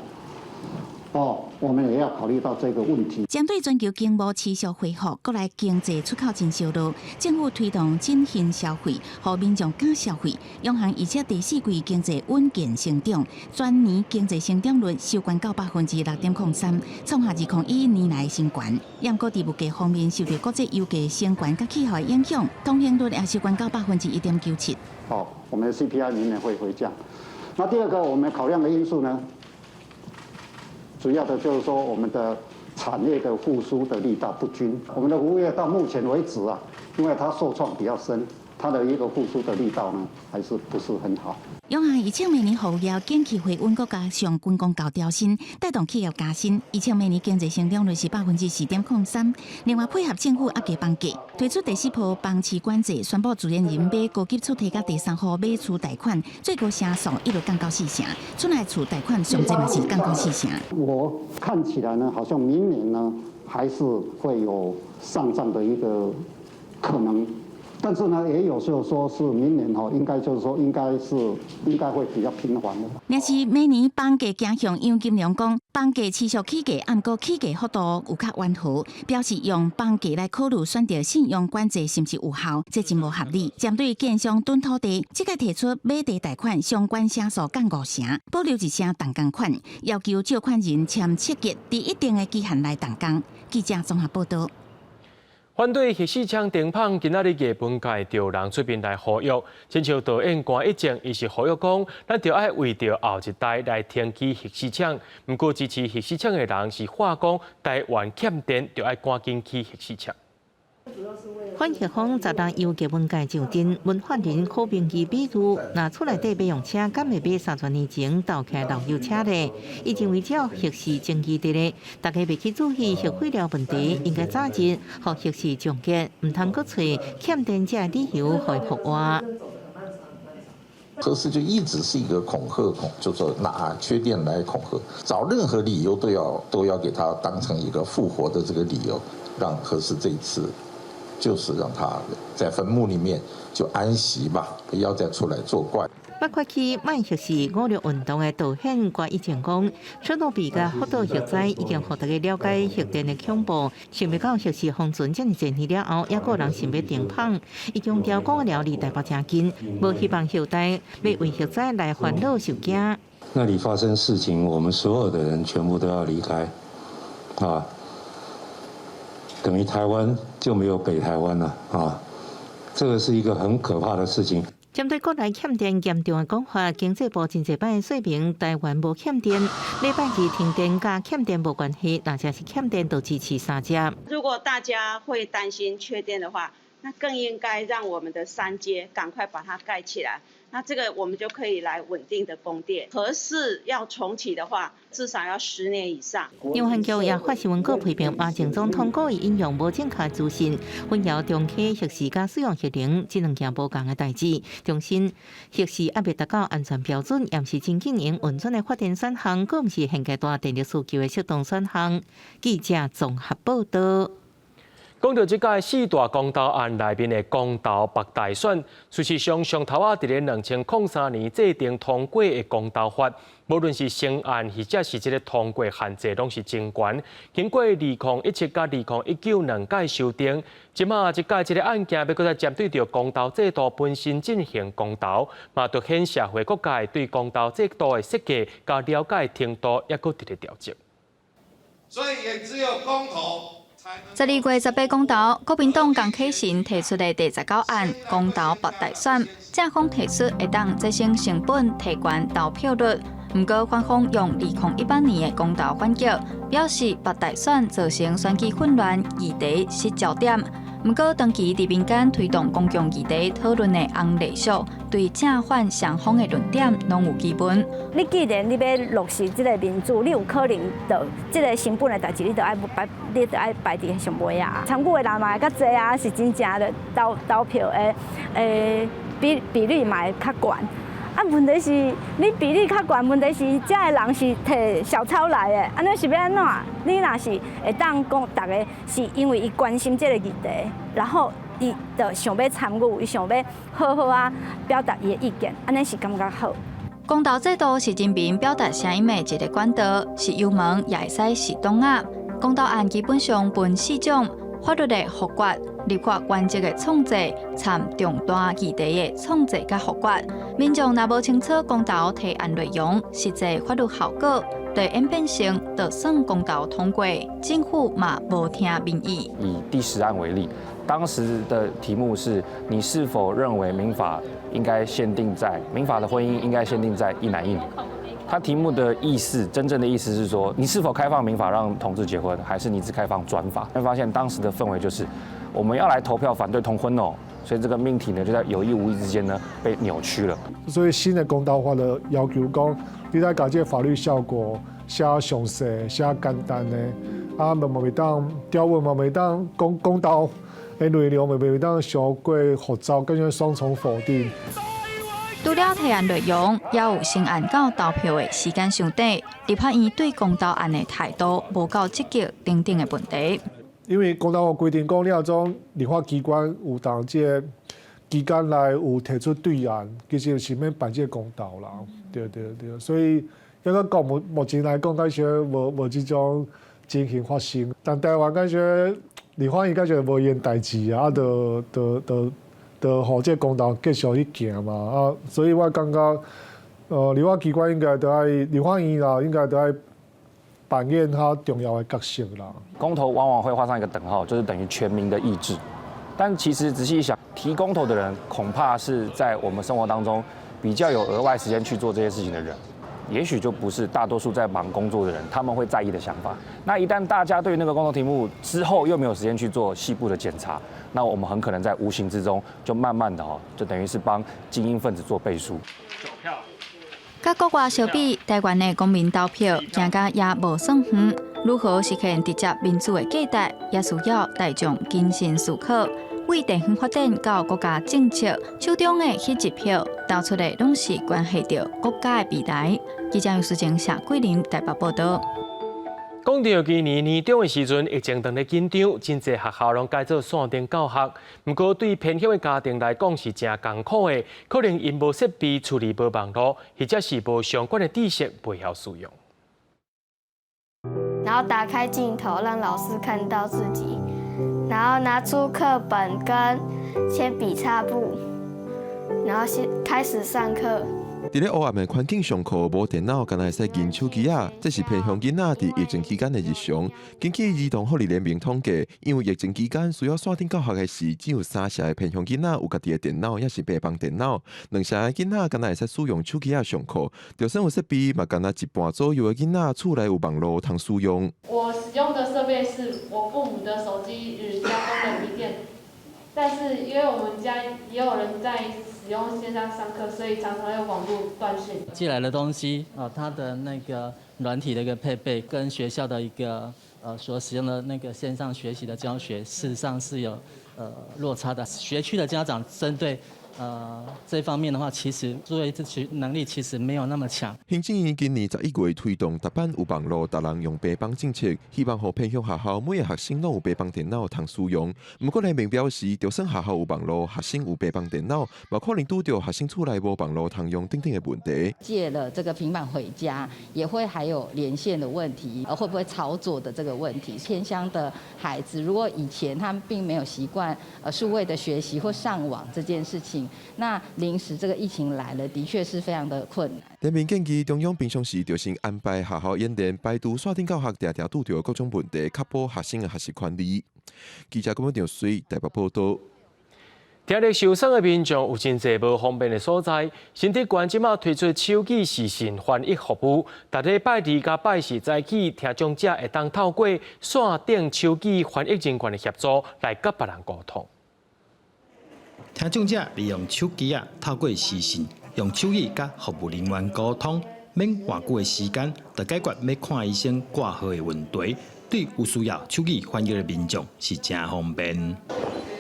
哦，我們也要考慮到這個問題。針對全球經貿持續恢復，國內經濟出口真燒熱，政府推動振興消費，予民眾敢消費。央行預測第四季經濟穩健成長，全年經濟成長率收懸到6.03%，創下2011年來新高。毋過佇物價方面受著國際油價升懸佮氣候的影響，通膨率也收懸到1.97%。好，我們的 CPI 明年會回降。那第二個我們考量的因素呢？主要的就是說，我們的產業的復甦的力道不均。我們的服務業到目前為止啊，因為它受創比較深，它的一個復甦的力道呢，還是不是很好。央行預測明年服務業景氣回穩，閣加上軍公教調薪，帶動企業加薪。預測明年經濟成長率是4.03%。另外配合政府壓低房價，推出第四波房市管制，宣布自然人買高級厝提佮第三戶買厝貸款，最高成數一路降到4成，厝內厝貸款上濟嘛是降到4成。我看起來呢，好像明年呢還是會有上漲的一個可能。但是呢，也有時候說是明年吼，應該就是說，應該是應該會比較平緩的。若是明年房價走向，楊金龍講，房價持續起價，毋過起價幅度有較溫和，表示用房價來考慮選擇信用管制是毋是有效，這真無合理。針對建商囤土地，這屆提出買地貸款相關成數降5成，保留1成動工款，要求借款人簽切結，佇一定的期限內動工。記者綜合報道。反對核四廠停麭，今仔日藝文界著人出面來呼籲，親像導演關一正，伊是呼籲講，咱著愛為著後一代來停起核四廠。毋過支持核四廠的人是話講，台灣欠電，著愛趕緊起核四廠。反核方十六由藝文界上陣，文化人柯明義比喻，若厝內底欲用車，敢會買30年前鬥起來老油車咧？伊認為只要核四爭議佇咧，大家袂去注意核廢料問題，應該早日予核四終結，毋通閣揣欠電這个理由予伊復活。核四就一直是一個恐嚇，恐就說拿缺電來恐嚇，找任何理由都要給他當成一個復活的這個理由，讓核四這一次。就是讓他在墳墓裡面就安息吧，不要再出來作怪。北跨區賣核四五六運動的導演關一正講，車諾比佮福島核災已經予大家了解核電的恐怖，想袂到核四封存遮爾濟年了後，猶閣有人想欲停麭。伊強調講了離台北誠近，無希望後代欲為核災來煩惱受驚。那裡發生事情，我們所有的人全部都要離開，啊。等於台灣就沒有北台灣了啊！這個是一個很可怕的事情。針對國內欠電嚴重的講法，經濟部真濟擺說明台灣無欠電，禮拜二停電佮欠電無關係，若真是欠電就支持三接。如果大家會擔心缺電的話，那更應該讓我們的三接趕快把它蓋起來。那這個我們就可以來穩定的供電。核四要重啟的話，至少要10年以上。楊漢橋也發新聞稿批評馬前總統故意引用無正確資訊，混淆重啟核四佮使用核能這兩件無仝的代誌。重申核四猶未達到安全標準，也毋是真緊用運轉的發電選項，閣毋是現階段電力需求的適當選項。記者綜合報道。講到這屆四大公投案內面的公投北大選，事實上上頭仔佇咧2003年制定通過的公投法，無論是成案或者是這个通過限制，攏是真懸。經過2017佮2019兩屆修訂，這馬這屆這个案件欲閣再針對著公投制度本身進行公投，嘛凸顯社會各界對公投制度的設計佮了解程度，猶閣佇咧調整。所以也只有公投。12月18公投，國民黨江啟臣提出的第19案公投北大選，正方提出會當節省成本，提懸投票率。毋過反方用2018年的公投反擊，表示北大選造成選舉混亂，議題失焦點。毋過長期佇民間推動公共議題討論的洪麗淑，對正反雙方的論點攏有疑問。你既然你欲落實這个民主，你有可能就這个成本的代誌，你著愛擺佇上尾啊。參與的人嘛會較濟啊，是真正的投票的比率嘛會較懸。啊，問題是你比例較懸，問題是遮的人是提小抄來的，按呢是欲按怎？你若是會當講，逐个是因為伊關心這个議題，然後伊就想欲參與，伊想欲好好仔表達伊的意見，按呢是感覺好。公投制度是人民表達聲音的一个管道，是幽門也會使是擋仔。公投案基本上分四種：法律的複決、立法原則的創制、參重大議題的創制佮複決。民眾若無清楚公投提案內容、實際法律效果，就演變成就算公投通過，政府嘛無聽民意。以第10案為例，當時的題目是你是否認為民法應該限定在民法的婚姻應該限定在一男一女？他題目的意思，真正的意思是說，你是否開放民法讓同志結婚，還是你只開放專法？會發現當時的氛圍就是，我們要來投票反對同婚哦，所以這個命題呢，就在有意無意之間呢被扭曲了。所以新的公投法的要求講，你來共這个法律效果寫詳細、寫簡單的，啊，嘛袂當條文嘛袂當講公投的內容嘛袂當傷過複雜，變成雙重否定。除了提案內容，也有成案到投票的時間傷短，立法院對公投案的態度無夠積極等等的問題。因為公投法規定講，你若種立法機關有當這个期間內有提出對案，其實是免辦這个公投啦。對對對，所以抑閣講目前來講，感覺無這種情形發生。但台灣感覺立法院感覺無閒代誌啊，就予這个公投繼續去行嘛啊，所以我感覺，立法機關應該都愛立法院啦，應該都愛扮演較重要的角色啦。公投往往會畫上一個等號，就是等於全民的意志。但其實仔細一想，提公投的人恐怕是在我們生活當中比較有額外時間去做這些事情的人，也許就不是大多數在忙工作的人，他們會在意的想法。那一旦大家對那個公投題目之後又沒有時間去做細部的檢查，那我們很可能在無形之中就慢慢的哦，就等於是幫精英分子做背書。佮國外相比，台灣的公民投票行甲也無算遠，如何實現直接民主的價值，也需要大眾謹慎思考。為地方發展到國家政策，手中的彼一票投出的，攏是關係著國家的未來。記者楊淑靜、謝桂林台北報導。講著今年年中的時陣，疫情當咧緊張，真濟學校攏改做線頂教學。毋過對偏鄉的家庭來講是誠艱苦的，可能𪜶無設備、厝裡無網路，或者是無相關的知識，袂曉使用。然後打開鏡頭，讓老師看到自己，然後拿出課本跟鉛筆擦布，然後先開始上課。佇咧黑暗的環境上課，無電腦，干焦會使認手機仔，這是偏鄉囡仔佇疫情期間的日常。根據兒童福利聯盟統計，因為疫情期間需要線頂教學的時，只有三成的偏鄉囡仔有家己的電腦，抑是平板電腦，兩成的囡仔干焦會使使用手機仔上課。就算有設備，嘛干焦一半左右的囡仔厝內有網路通使用。我使用的設備是我父母的手機與家中的筆電，但是因為我們家也有人在使用線上上課，所以常常有網路斷線。寄來的東西啊，它的那個軟體的一個配備，跟學校的一個所使用的那個線上學習的教學，事實上是有落差的。學區的家長針對這方面的話，其實作為這學能力其實沒有那麼強。行政院今年11月推動逐班有網路，逐人用平板政策，希望予偏鄉學校每个學生攏有平板電腦通使用。毋過聯盟表示，就算學校有網路，學生有平板電腦，嘛可能拄著學生厝內無網路通用等等的問題。借了這個平板回家，也會還有連線的問題，會不會操作的這個問題。偏鄉的孩子，如果以前他們並沒有習慣數位的學習或上網這件事情。情。那臨時這個疫情來了，的確是非常的困難。聯盟建議中央平常時就先安排學校演練，排除線頂教學定定拄著各種問題，確保學生的學習權利。記者郭文水台北報道。聽力受損的民眾有真濟無方便的所在，新竹縣這馬推出手語視訊翻譯服務，逐禮拜二佮拜四早起，聽障者會當透過線頂手語翻譯人員的協助來佮別人溝通。聽障者利用手機仔，透過視訊，用手語佮服務人員溝通，免偌久的時間，就解決欲看醫生掛號的問題。對有需要手語翻譯的民眾是誠方便。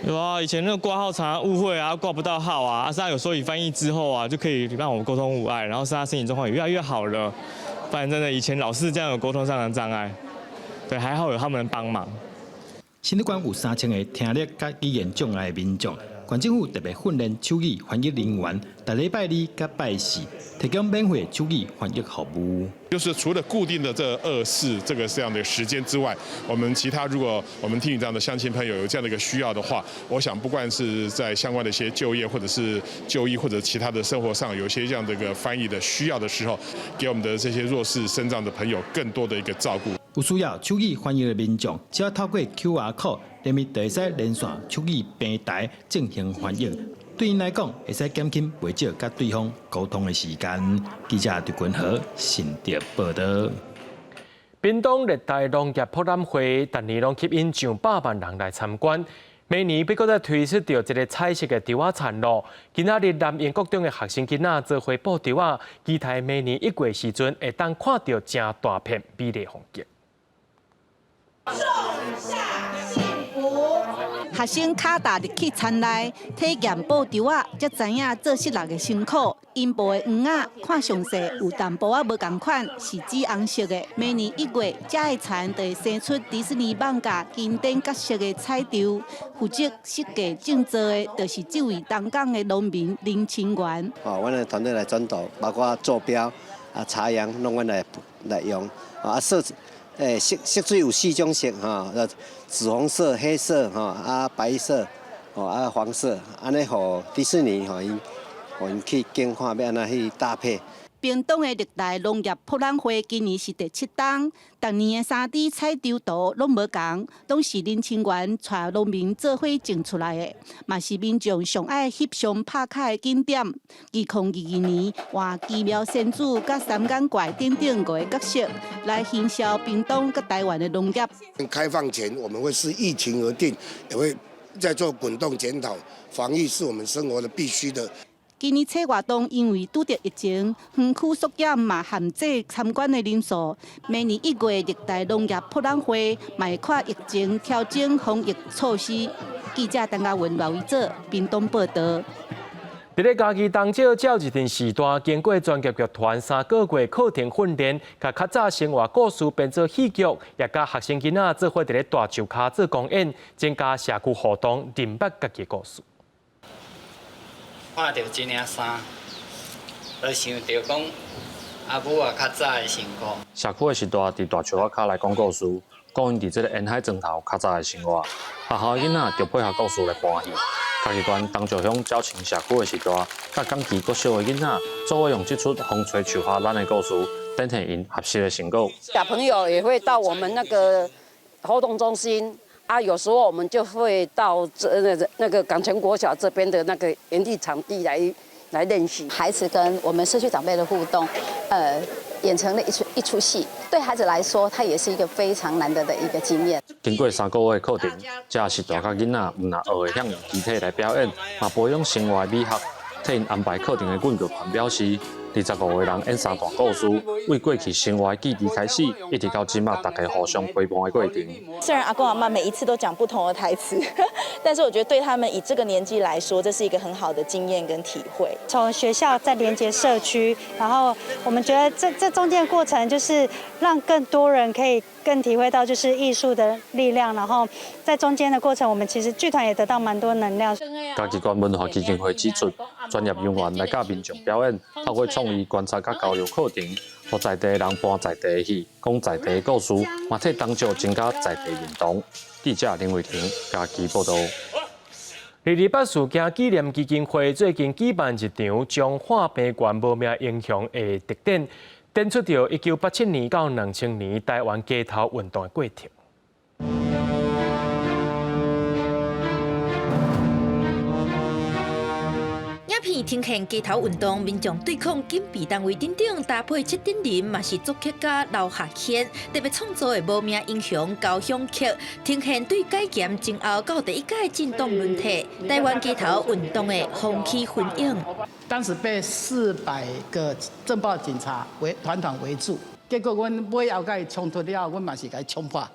有啊，以前那個掛號常常誤會啊，掛不到號啊，啊，現在有手語翻譯之後啊，就可以讓我們溝通無礙，然後現在身體狀況也越來越好了。不然真的以前老是這樣有溝通上的障礙，對，還好有他們幫忙。新竹縣有3000個聽力佮語言障礙的民眾，縣政府特別訓練手語翻譯人員，逐禮拜二佮拜四提供免費手語翻譯服務。就是除了固定的這二四這個這樣的時間之外，我們其他如果我們聽語障的鄉親朋友有這樣的一個需要的話，我想不管是在相關的一些就業或者是就醫或者其他的生活上有一些這樣的一個翻譯的需要的時候，給我們的這些弱勢身障的朋友更多的一個照顧。有需要手語翻譯的民眾，只要透過 QR code，連咪就會使連線手語平台進行翻譯。對𪜶來講，會使減輕袂少佮對方溝通的時間。記者陳君和新竹報道。屏東熱帶農業博覽會，逐年攏吸引上百萬人來參觀。每年閣再推出著一个彩色的稻仔田路。今仔日南榮國中的學生囡仔做伙布稻仔，期待明年1月時陣會當看著誠大片美麗風景。種下幸福。學生跤踏入去田內體驗布稻仔，才知影做室內的辛苦。𪜶布的黃仔看詳細有淡薄仔無仝款，是紫紅色的。明年1月，遮的田就會生出迪士尼網咖經典角色的彩稻。負責設計種植的，就是這位東港的農民林清源。哦，阮的團隊來轉導，包括坐標啊、插秧，攏阮來來用。啊，色，色色水有四種色吼，紫紅色、黑色吼，啊白色，吼啊黃色，按呢予迪士尼予𪜶，予𪜶去揀看欲按怎去搭配。屏東的熱帶農業博覽會今年是第七冬，逐年的3D 彩稻圖攏無仝，攏是林清源帶農民做伙種出來的，嘛是民眾上愛翕相拍卡的景點。2022年換奇妙仙子佮三眼怪等等五个角色來行銷屏東佮台灣的農業。開放前我們會視疫情而定，也會再做滾動檢討。防疫是我們生活的必須的。今年七活動因為拄著疫情，園區縮減嘛限制參觀的人數。明年1月熱帶農業博覽會嘛會看疫情調整防疫措施。記者陳嘉文、劉維哲屏東報道。佇咧嘉義東石鳥日治時代，經過專業劇團3個月課程訓練，共較早生活故事編做戲劇，也佮學生囡仔做伙佇咧大樹跤做公演，增加社區互動，認捌家己故事。看著這領衫，就想著講阿母啊較早的辛苦。社區的序大佇大樹仔跤來講故事，講𪜶佇這个沿海莊頭較早的生活。學校囡仔就配合故事來搬戲。嘉義縣東石鄉鳥情社區的序大，佮港旗國小的囡仔做伙用這齣風吹樹下咱的故事，展現𪜶學習的成果。小朋友也會到我們那個活動中心。啊，有時候我們就會到這那個那個港城國小這邊的那個園地場地來來練習。孩子跟我們社區長輩的互動，演成了一齣一齣戲，對孩子來說，他也是一個非常難得的一個經驗。經過3個月的課程，這序大佮囡仔毋但學會曉用肢體來表演，嘛培養生活的美學。替𪜶安排課程的阮玉團表示，25個人演三段故事，為過去生活的記憶開始，一直到這馬大家互相陪伴的過程。雖然阿公阿嬤每一次都講不同的台詞，但是我覺得對他們以這個年紀來說，這是一個很好的經驗跟體會。從學校再連接社區，然後我們覺得這中間過程就是讓更多人可以更體會到就是藝術的力量，然後在中間的過程，我們其實劇團也得到蠻多能量。嘉義縣文化基金會指出，專業人員來教民眾表演，透過創意觀察佮交流課程，予在地人搬在地的戲，講在地的故事，嘛替東石增加在地認同。記者林偉霆嘉義報道。二二八事件紀念基金會最近舉辦一場彰化平原無名英雄的特展，展出著1987年到2000年台灣街頭運動的過程。影片呈現街頭運動，民眾對抗警備單位等等，搭配七等人嘛是作曲家劉夏軒特別創作的無名英雄交響曲，呈現對解嚴前後到第一屆政黨輪替，台灣街頭運動的風起雲湧。當時被400個鎮暴警察圍團團圍住，結果阮尾後共伊衝突了後，阮嘛是共伊衝破。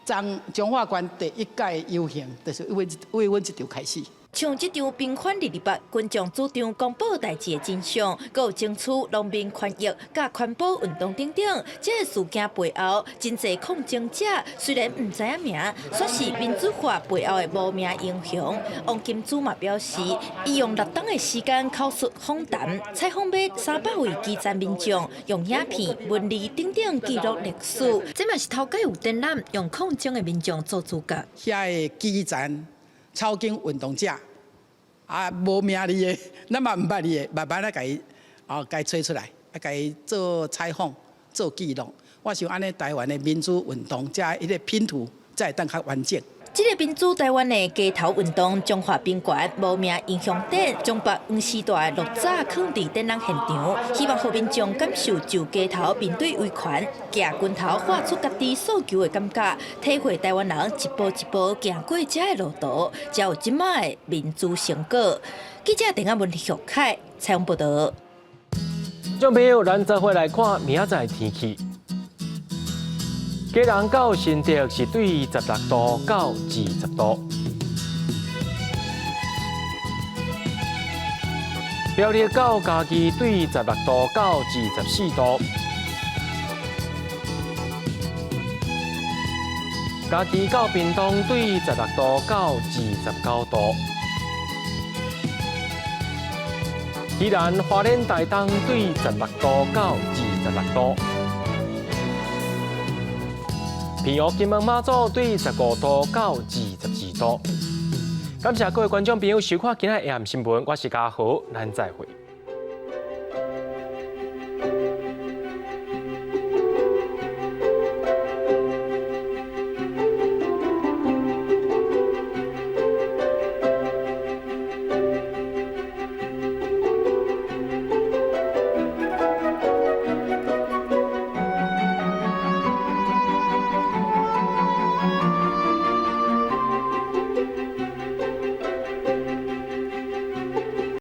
彰彰化縣第一屆遊行，就是為為阮這場開始。像這場平反二二八群眾主張公布代誌的真相，閣有爭取農民權益、佮環保運動等等，這个事件背後真濟抗爭者雖然毋知影名，卻是民主化背後的無名英雄。王金珠嘛表示，伊用6冬的時間口述訪談，採訪欲300位基層民眾，用影片、文字等等記錄歷史。這嘛是頭擺有展覽，用抗爭的民眾做主角。遐个基層草根運動者。啊，無名字的，咱嘛毋捌伊的，慢慢仔共伊哦，共伊揣出來，啊，共伊做採訪、做記錄。我想按呢，台灣的民主運動，才彼个拼圖才會當較完整。這个民主台灣的街頭運動，彰化平原無名英雄展，將北黃時代落早囥佇展覽現場，希望予民眾感受就街頭面對威權，舉拳頭喊出家己訴求的感覺，體會台灣人一步一步行過這个路途，才有這擺的民主成果。記者鄧亞文、李玉凱採訪報導。眾朋友，咱做伙來看明仔載天氣。基隆到新竹是對16度到20度，苗栗到嘉義對16度到24度，嘉義到屏東對16度到29度，宜蘭花蓮台東對16度到26度。平湖金門馬祖對15度到22度。感謝各位觀眾朋友收看今仔的暗新聞，我是嘉豪，咱再會。